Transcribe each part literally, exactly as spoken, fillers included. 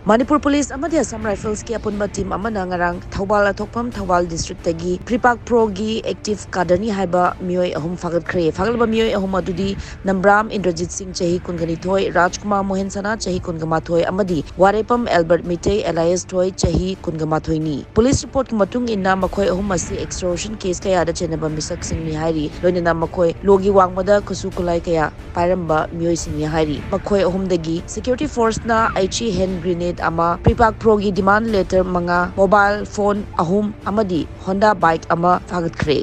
Manipur police ꯑꯃꯗꯤ ꯑꯁꯥꯝ ꯔꯥꯏꯐꯜꯁꯀꯤ ꯑꯄꯨꯟꯕ team ꯑꯃꯅ ꯉꯔꯥꯡ ꯊꯧꯕꯥꯜ ꯑꯊꯣꯛꯐꯝ ꯊꯧꯕꯥꯜ ꯗꯤꯁꯇ꯭ꯔꯤꯛꯇꯒꯤ ꯄ꯭ꯔꯤꯄꯥꯛ ꯄ꯭ꯔꯣꯒꯤ ꯑꯦꯛꯇꯤꯚ ꯀꯥꯗꯔꯅꯤ ꯍꯥꯏꯕ ꯃꯤꯑꯣꯏ ꯑꯍꯨꯝ ꯐꯥꯒꯠꯈ꯭ꯔꯦ꯫ ꯐꯥꯒꯠꯂꯕ ꯃꯤꯑꯣꯏ ꯑꯍꯨꯝ ꯑꯗꯨꯗꯤ ꯅꯝꯕ꯭ꯔꯥꯝ ꯏꯟꯗ꯭ꯔꯖꯤꯠ ꯁꯤꯡ, ꯆꯍꯤ ꯀꯨꯟꯒ ꯅꯤꯊꯣꯏ, ꯔꯥꯖꯀꯨꯃꯥꯔ ꯃꯣꯍꯦꯟ ꯁꯅꯥ, ꯆꯍꯤ ꯀꯨꯟꯒ ꯃꯥꯊꯣꯏ, ꯑꯃꯗꯤ ꯋꯥꯔꯦꯄꯝ ꯑꯦꯜꯕꯔꯠ ꯃꯤꯇꯩ, ꯑꯦꯂꯥꯏꯁ ꯊꯣꯏ, ꯆꯍꯤ ꯀꯨꯟꯒ ꯃꯥꯊꯣꯏꯅꯤ꯫ ꯄꯨꯂꯤꯁ ꯔꯤꯄꯣꯔꯠꯀꯤ ꯃꯇꯨꯡ ꯏꯟꯅ, ꯃꯈꯣꯏ ꯑꯍꯨꯝ ꯑꯁꯤ ꯑꯦꯛꯁꯇꯣꯔꯁꯟ ꯀꯦꯁ ꯀꯌꯥꯗ ꯆꯦꯟꯅꯕ ꯃꯤꯁꯛꯁꯤꯡꯅꯤ ꯍꯥꯏꯔꯤ꯫ ꯂꯣꯏꯅꯅ ꯃꯈꯣꯏ ꯂꯣꯒꯤ ꯋꯥꯡꯃꯗ ꯈꯨꯠꯁꯨ ꯈꯨꯠꯂꯥꯏ ꯀꯌꯥ ꯄꯥꯏꯔꯝꯕ ꯃꯤꯑꯣꯏꯁꯤꯡꯅꯤ ꯍꯥꯏꯔꯤ꯫ ꯃꯈꯣꯏ ꯑꯍꯨꯝꯗꯒꯤ ꯁꯦꯀ꯭ꯌꯨꯔꯤꯇꯤ ꯐꯣꯔꯁꯅ ꯑꯩꯆꯤ ꯍꯦꯟ ꯒ꯭ꯔꯤꯅꯦꯗ ꯑꯃ, ꯄ꯭ꯔꯤꯄꯥꯛ ꯄ꯭ꯔꯣꯒꯤ ꯗꯤꯃꯥꯟ ꯂꯦꯇꯔ ꯃꯉꯥ, ꯃꯣꯕꯥꯏꯜ ꯐꯣꯟ ꯑꯍꯨꯝ ꯑꯃꯗꯤ ꯍꯣꯟꯗꯥ ꯕꯥꯏꯛ ꯑꯃ ꯐꯥꯒꯠꯈ꯭ꯔꯦ꯫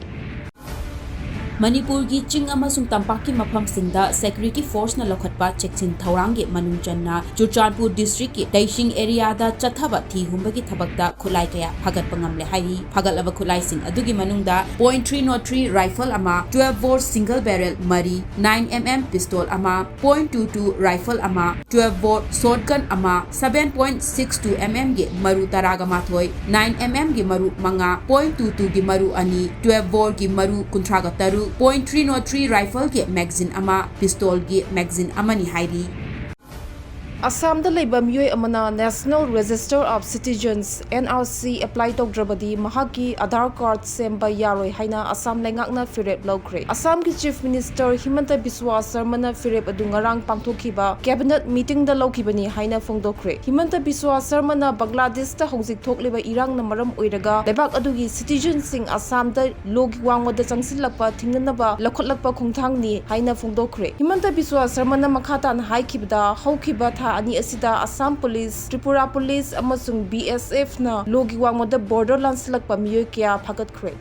ꯃꯅꯤꯄꯨꯔꯒꯤ ꯆꯤꯡ ꯑꯃꯁꯨꯡ ꯇꯝꯄꯥꯛꯀꯤ ꯃꯐꯝꯁꯤꯡꯗ ꯁꯦꯀ꯭ꯌꯨꯔꯤꯇꯤ ꯐꯣꯔꯁꯅ ꯂꯧꯈꯠꯄ ꯆꯦꯛꯁꯤꯟ ꯊꯧꯔꯥꯡꯒꯤ ꯃꯅꯨꯡ ꯆꯟꯅ ꯆꯨꯔꯆꯥꯟꯄꯨꯔ ꯗꯤꯁꯇ꯭ꯔꯤꯛꯀꯤ ꯇꯩꯁꯤꯡ ꯑꯦꯔꯤꯌꯥꯗ ꯆꯠꯊꯕ ꯊꯤ ꯍꯨꯝꯕꯒꯤ ꯊꯕꯛꯇ ꯈꯨꯠꯂꯥꯏ ꯀꯌꯥ ꯐꯥꯒꯠꯄ ꯉꯝꯂꯦ ꯍꯥꯏꯔꯤ꯫ ꯐꯥꯒꯠꯂꯕ ꯈꯨꯠꯂꯥꯏꯁꯤꯡ ꯑꯗꯨꯒꯤ ꯃꯅꯨꯡꯗ point three not three rifle ꯑꯃ, ꯇꯨꯋꯦꯜꯐ ꯕꯣꯔ ꯁꯤꯡꯒꯜ ꯕꯦꯔꯦꯜ ꯃꯔꯤ, ꯅꯥꯏꯟ ꯑꯦꯝ ꯑꯦꯝ ꯄꯤꯁꯇꯣꯜ ꯑꯃ, ꯄꯣꯏꯟ ꯇꯨ ꯇꯨ ꯔꯥꯏꯐꯜ ꯑꯃ, ꯇꯨꯋꯦꯜꯐ ꯕꯣꯔ ꯁꯣꯠꯒꯟ ꯑꯃ, seven point six two M ꯑꯦꯝꯒꯤ ꯃꯔꯨ ꯇꯔꯥꯒ ꯃꯥꯊꯣꯏ, ꯅꯥꯏꯟ ꯑꯦꯝ ꯑꯦꯝꯒꯤ ꯃꯔꯨ ꯃꯉꯥ, ꯄꯣꯏꯟ ꯇꯨ ꯇꯨꯒꯤ ꯃꯔꯨ ꯑꯅꯤ, ꯇꯨꯋꯦꯜꯐ ꯕꯣꯔꯒꯤ ꯃꯔꯨ ꯀꯨꯟꯊ꯭ꯔꯥꯒ ꯇꯔꯨꯛ, ꯄꯣꯏꯟ ꯊ꯭ꯔꯤ ꯅꯣꯠ ꯊ꯭ꯔꯤ ꯔꯥꯏꯐꯜꯒꯤ ꯃꯦꯒꯥꯖꯤꯟ ꯑꯃ, ꯄꯤꯁꯇꯣꯜꯒꯤ ꯃꯦꯒꯥꯖꯤꯟ ꯑꯃꯅꯤ ꯍꯥꯏꯔꯤ꯫ ꯑꯁꯥꯝꯗ ꯂꯩꯕ ꯃꯤꯑꯣꯏ ꯑꯃꯅ National Register of Citizens, N R C, apply ꯇꯧꯗ꯭ꯔꯕꯗꯤ ꯃꯍꯥꯛꯀꯤ ꯑꯙꯥꯔ ꯀꯥꯔꯗ ꯁꯦꯝꯕ ꯌꯥꯔꯣꯏ ꯍꯥꯏꯅ ꯑꯁꯥꯝ ꯂꯩꯉꯥꯛꯅ ꯐꯤꯔꯦꯞ ꯂꯧꯈ꯭ꯔꯦ꯫ ꯑꯁꯥꯝꯒꯤ ꯆꯤꯐ ꯃꯤꯅꯤꯁꯇꯔ ꯍꯤꯃꯟꯇ ꯕꯤꯁ꯭ꯋꯥ ꯁꯔꯃꯅ ꯐꯤꯔꯦꯞ ꯑꯗꯨ ꯉꯔꯥꯡ ꯄꯥꯡꯊꯣꯛꯈꯤꯕ ꯀꯦꯕꯤꯅꯦꯠ ꯃꯤꯇꯤꯡꯗ ꯂꯧꯈꯤꯕꯅꯤ ꯍꯥꯏꯅ ꯐꯣꯡꯗꯣꯛꯈ꯭ꯔꯦ꯫ ꯍꯤꯃꯟꯇ ꯕꯤꯁ꯭ꯋꯥ ꯁꯔꯃꯅ ꯕꯪꯒ꯭ꯂꯥꯗꯦꯁꯇ ꯍꯧꯖꯤꯛ ꯊꯣꯛꯂꯤꯕ ꯏꯔꯥꯡꯅ ꯃꯔꯝ ꯑꯣꯏꯔꯒ ꯂꯩꯕꯥꯛ ꯑꯗꯨꯒꯤ ꯁꯤꯇꯤꯖꯟꯁꯤꯡ ꯑꯁꯥꯝꯗ ꯂꯣꯒꯤ ꯋꯥꯡꯃꯗ ꯆꯪꯁꯤꯜꯂꯛꯄ ꯊꯤꯡꯅꯅꯕ ꯂꯧꯈꯠꯂꯛꯄ ꯈꯣꯡꯊꯥꯡꯅꯤ ꯍꯥꯏꯅ ꯐꯣꯡꯗꯣꯛꯈ꯭ꯔꯦ꯫ ꯍꯤꯃꯟꯇ ꯕꯤꯁ꯭ꯋꯥ ꯁꯔꯃꯅ ꯃꯈꯥ ꯇꯥꯅ ꯍꯥꯏꯈꯤꯕꯗ, ꯍꯧꯈꯤꯕ ꯊꯥ ꯑꯅꯤ ꯑꯁꯤꯗ ꯑꯁꯥꯝ ꯄꯨꯂꯤꯁ, ꯇ꯭ꯔꯤꯄꯨꯔꯥ ꯄꯨꯂꯤꯁ ꯑꯃꯁꯨꯡ B S F ꯅ ꯂꯣꯒꯤ ꯋꯥꯡꯃꯗ ꯕꯣꯔꯗꯔ ꯂꯥꯟꯁꯤꯜꯂꯛꯄ ꯃꯤꯑꯣꯏ ꯀꯌꯥ ꯐꯥꯒꯠꯈ꯭ꯔꯦ꯫